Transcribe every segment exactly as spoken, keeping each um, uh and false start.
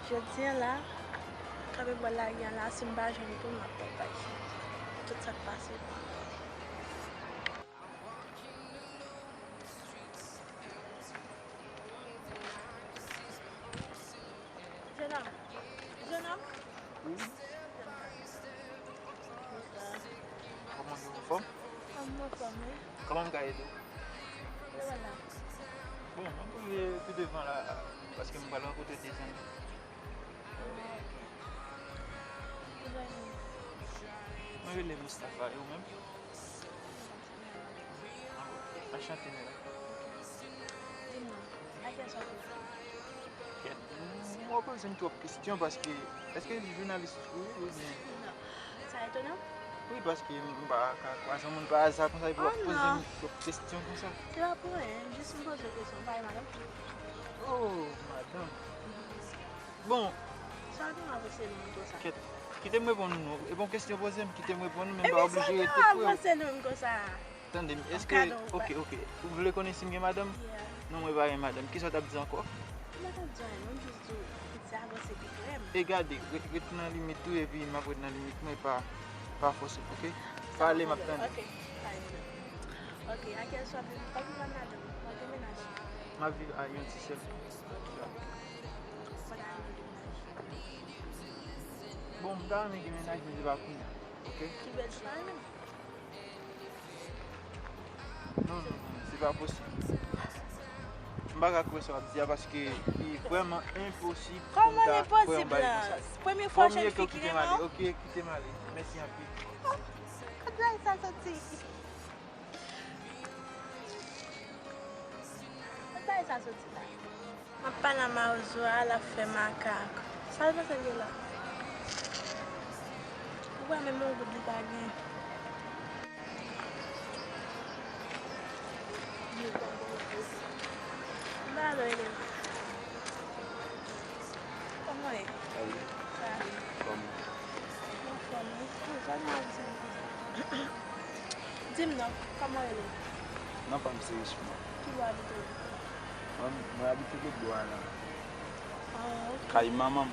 Jodi a la, kanpe bò lari a la, si m pa jwenn tou, m ap pèdi tout sa k pase pou mwen. Jenòm, jenòm. Kòman w ye, anfòm? Anfòm, wi. Kòman m ka ede w? Lè w la. Bon, mwen pou rive pi devan la, paske m pral rankontre de zanmi. Ah, ok. Ki zanmi? Mwen rele Moustapha, e ou menm? Anchante, Nela. Di m non, a kiyès w ap pale? Kèt, m ap poze m twòp kesyon paske, èske jounalis ou ye oubyen? Non. Sa etone w? Wi, paske m pa ka kwaze yon moun pa aza konsa epi w ap poze m twòp kesyon konsa. Se pa pou anyen, jis m poze w kesyon, w pa gen madanm? Oh, madanm. Bon. Sa w gen w avanse nou konsa? Kèt, kite m reponn ou non. E bon kesyon poze m, kite m reponn ou, men m pa oblije rete pou yo. Ebyen sa w gen w avanse nou konsa? Tande m, èske, ok, ok. Ou vle konnen si m gen madanm? Yeah. Non, mwen pa gen madanm. Kisa w t ap di ankò? M pa t ap di anyen, non, m jis di w, pitit avanse pi frè m. E gade, re-, ret nan limit ou, epi m ap ret nan limit mwen, pa, pa fòse m, ok? Pale, m ap tande. Ok, pa gen pwoblèm. Ok, a kiyès w ap viv? W ap viv ak madanm ou? W ap gen mennaj? M ap viv ak yon ti sè m. Ok. Ou pa ta renmen gen mennaj? Bon, m ta renmen gen mennaj, men se pa kounye a, ok? Ki bèl chwa, non? Non, non, non, se pa posib. M pa ka kwè sa w ap di a paske li vrèman enposib pou m ta kwè yon bagay konsa. Kòman l enposib la? Premye fwa w jwenn fi ki renmen w? Ok, kite m ale. Mèsi anpil. Kot bagay sa soti? Kot bagay sa soti la? M ap pale a Mawozo a, l ap fè makak. Sa l panse l ye la? Ou wè menm yon goud li pa gen. M pa lè w rele m. Kòman w ye? Sa va? Kòman? Anfòm wi. Sa gen anfòm? Di m non, kòman w rele? Non pa m se Richemond. Ki bò w abite? Mwen, mwen abite lòt bò a la. Ah, ok. Kay manman m.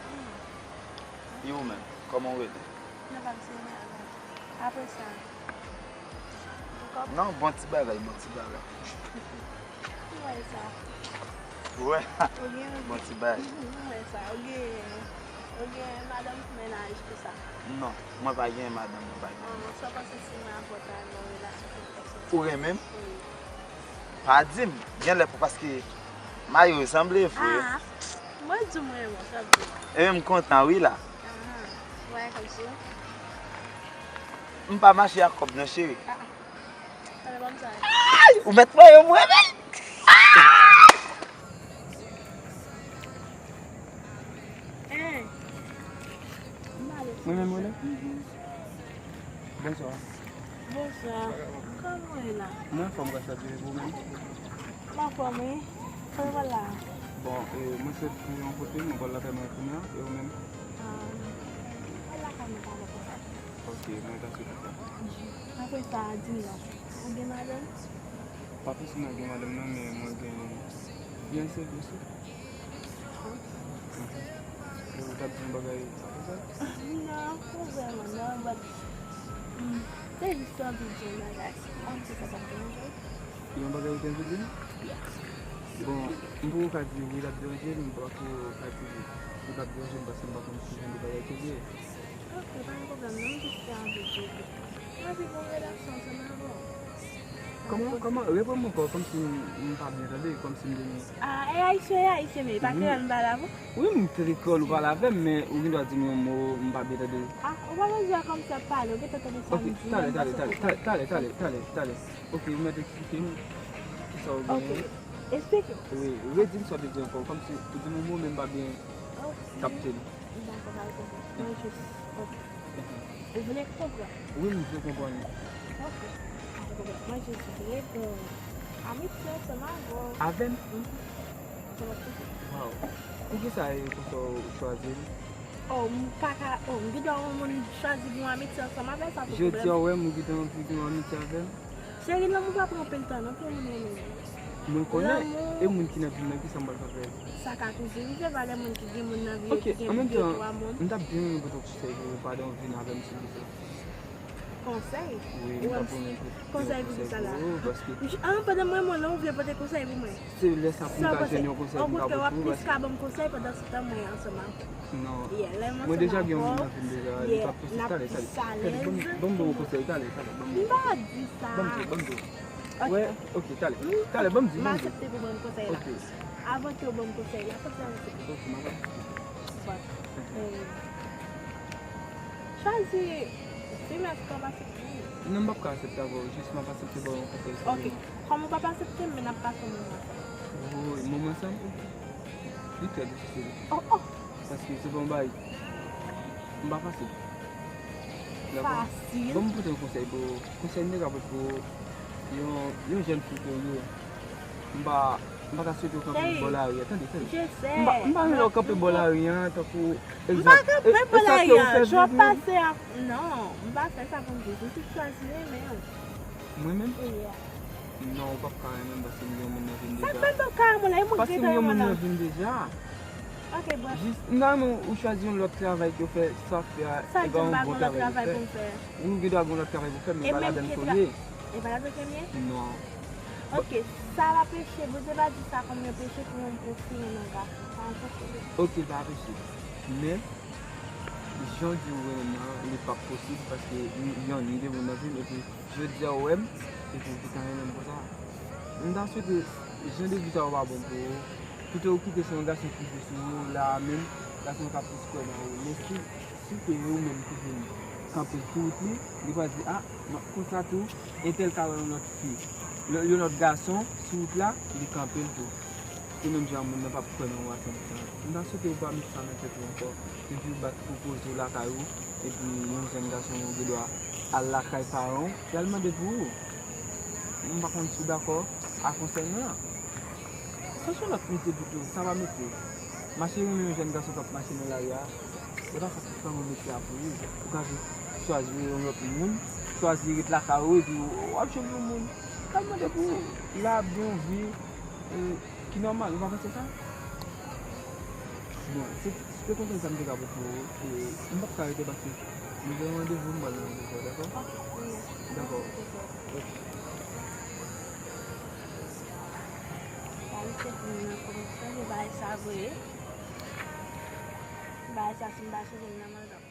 Hmm. E ou menm, kòman w rele? Non pa m se Nala. Apre sa, ou kòb? Non, bon ti bagay, bon ti bagay. Ou wè sa? Ou wè? Ou gen, bon ti bagay. Ou wè sa? Ou gen, ou gen madanm pou mennaj, tout sa? Non, mwen pa gen madanm, mwen pa gen. Ah, sa w panse si mwen avè w ta nan relasyon? Ou renmen m? Wi. Pa di m, genlè pou, paske mayo yo sanble vre. Ah, mwen di w mwen renmen w, sa vle. E m kontan wi la. Ah, ou pa gen kòb sou ou? M pa mache ak kòb non, cheri. Ah, ah. Tande, ban m sa. Ay! Ou mèt voye m renmen l. Hein. Mwen menm ou la? Mhm. Bonswa. Bonswa. Kòman w ye la? Mwen anfòm, gras a Dye, e ou menm? M anfòm wi. Kòman w la? Bon, e, mwen sot pou yon kote, mwen pral lakay mwen kounye a, e ou menm? Ah, mwen lakay mwen talè konsa. Ok, mwen ta swete sa. Apre sa, di m non. Ou gen madanm? Pa posib mwen gen madanm non, men mwen gen fiyanse, byen si. Ou t ap di yon bagay apre sa? Non, pa vrèman non, but, mm, se jis anvi di yon bagay. Kòmsi sa p ap deranje w? Yon bagay ou te anvi di m? Yes. Bon, m poko ka di wi l ap deranje m, m poko ka di li p ap deranje m paske m pa konn ki jan de bagay ke l ye. Ok, pa gen pwoblèm non, m jis te anvi di w ke m anvi gen yon relasyon ansanm avè w. Kòman, kòman, reprann mwen ankò, kòmsi m, m pa byen tande, kòmsi m te gen. Ah, e ayisyen, e ayisyen, men e pa kreyòl m pale avè w? Wi, m te kreyòl ou pale avè m, men ou gen dwa di m yon mo m pa byen tande. Ah, ou pa bezwen di a kòmsi w ap pale, ou gentan tande sa m di, men m pa sot konprann. Ok, talè, talè, talè, talè, talè, talè. Ok, ou mèt eksplike m kisa ou genyen. Ok, eksplike m. Wi, redi m sa w te di ankò, kòmsi ou di m yon mo, men m pa byen kapte l. Dakò, pa gen pwoblèm. Mwen jis, ok. Ou vle konprann? Wi, m vle konprann. Ok. Pa gen pwoblèm. Mwen jis vle gen yon amitye ansanm avè w. Avè m? Mhm. Ansanm ak ou. Waw. Poukisa e konsa w chwazi l? Oh, m pa ka, oh, m gen dwa yon moun chwazi gen yon amitye ansanm avè l, sa pou pwoblèm? Jodi a, w wè m, ou gentan anvi gen yon amitye avè m? Cheri, lanmou pa pran anpil tan, non, pou yon moun renmen w. Mwen konnen, e moun ki nan vi m nan, kisa m pral fè avè l? Sa ka toujou rive, valè moun ki gen moun nan vi yo, ki gen de, twa moun. Ok, an menm tan, m t ap byen renmen pote yon konsèy pou ou, padan w vin avè m sou li sa. Konsèy? Wi, m t ap renmen pote yon konsèy pou ou, paske... Ah, pandan mwen, mwen, lè w vle pote konsèy pou mwen. Se lè sa pou m ka jwenn yon konsèy pou m ka pote pou ou, paske... Okontrè, w ap plis ka ban m konsèy pandan se tan mwen ansanm avè w. Non. Mwen deja gen yon moun nan vi m deja, li p ap posib. Talè, talè. Talè, ban m, ban m ba w konsèy, talè, talè, ban m ba w. M pa di sa. Ban m di, ban m di. Ok. Wè, ok, talè. Talè, ban m di, ban m di. M aksepte pou ban m konsèy la. Ok. Avan ke w ban m konsèy la, fòk sa aksepte. Ok, m ap aksepte. Bon. Eh, chwazi, si m aksepte, w ap aksepte. Non, m p ap ka aksepte avè w, jis m ap aksepte ba w yon konsèy sèlman. Ok. Kòm ou p ap aksepte m, men n ap pase yon moman ansanm. Wi, moman ansanm, ok. Li trè difisil. Oh, oh. Paske se pa yon bagay, m pa fasil. Dakò? Fasil? Ban m pote yon konsèy pou ou. Konsèy m te ka pote pou ou, yon, yon jèn fi ke w ye. M pa, m pa ta swete w kanpe bò lari a. Tande, tande. M pa, m pa vle w kanpe bò lari a, tankou egzanp. M pa kanpe bò lari a. Jan w pase a, non, m pa fè sa pou m di. M te chwazi renmen w. Mwen menm? Yeah. Non, ou p ap ka renmen m paske m gen yon moun nan vi m deja. Sa fè m p ap ka renmen w la, e mwen ki gentan renmen w la. Paske m gen yon moun nan vi m deja. Ok, bref. Jis, m ta renmen ou chwazi yon lòt travay ke w fè, sa w ap fè a, e pa yon bon travay ou fè. Ou gen dwa gen yon lòt travay pou w fè, men e pa ladann ke w ye. E pa ladann ke m ye? Non. Ok, sa pa peche, Bondye pa di sa kòm yon peche pou yon, pou fi renmen yon gason. Sa yon peche. Ok, pa peche. Men, jan w di w renmen m nan, li p ap posib paske yon, li gen moun nan vi m, epi jodi a ou wè m, epi ou gentan renmen m konsa. M ta swete jan de vi sa yo pa bon pou ou. Kite ou kite se yon gason ki jwe sou ou la a menm, gason yo ka plis kwè nan ou. Men si, si se ou menm ki vin kanpe sou wout li, li pral di, "Ah, m ap konsa tou, entèl ka wè yon lòt fi, yon lòt gason sou wout la, li kanpe l tou." Se menm jan moun nan p ap kwè nan ou a san pou san. M ta swete ou pa met sa nan tèt ou ankò. Epi ou bat pou poze w lakay ou, epi yon jèn gason ou gen dwa al lakay paran w, y al mande pou ou. M pa konn si w dakò a konsèy mwen an. Chèche yon lòt kote pito, sa pa mete. Mache renmen yon jèn gason k ap mache nan lari a, se pa sa k ap fè yon mete a pou ou. Ou ka jis chwazi yon lòt moun, chwazi ret lakay ou, epi w ap jwenn yon moun k ap mande pou ou. La ap gen yon vi, e, ki nòmal, ou pa panse sa? Bon, se, se te konsèy sa m te ka pote pou ou. E, m p ap ka rete paske m gen yon randevou, m pral nan randevou a, dakò? Ok, mèsi. Dakò. Ok. Sa, li se pou mwen nan kòm chanje bagay sa vre. Bagay sa, si m pa chanje, m nan manzè.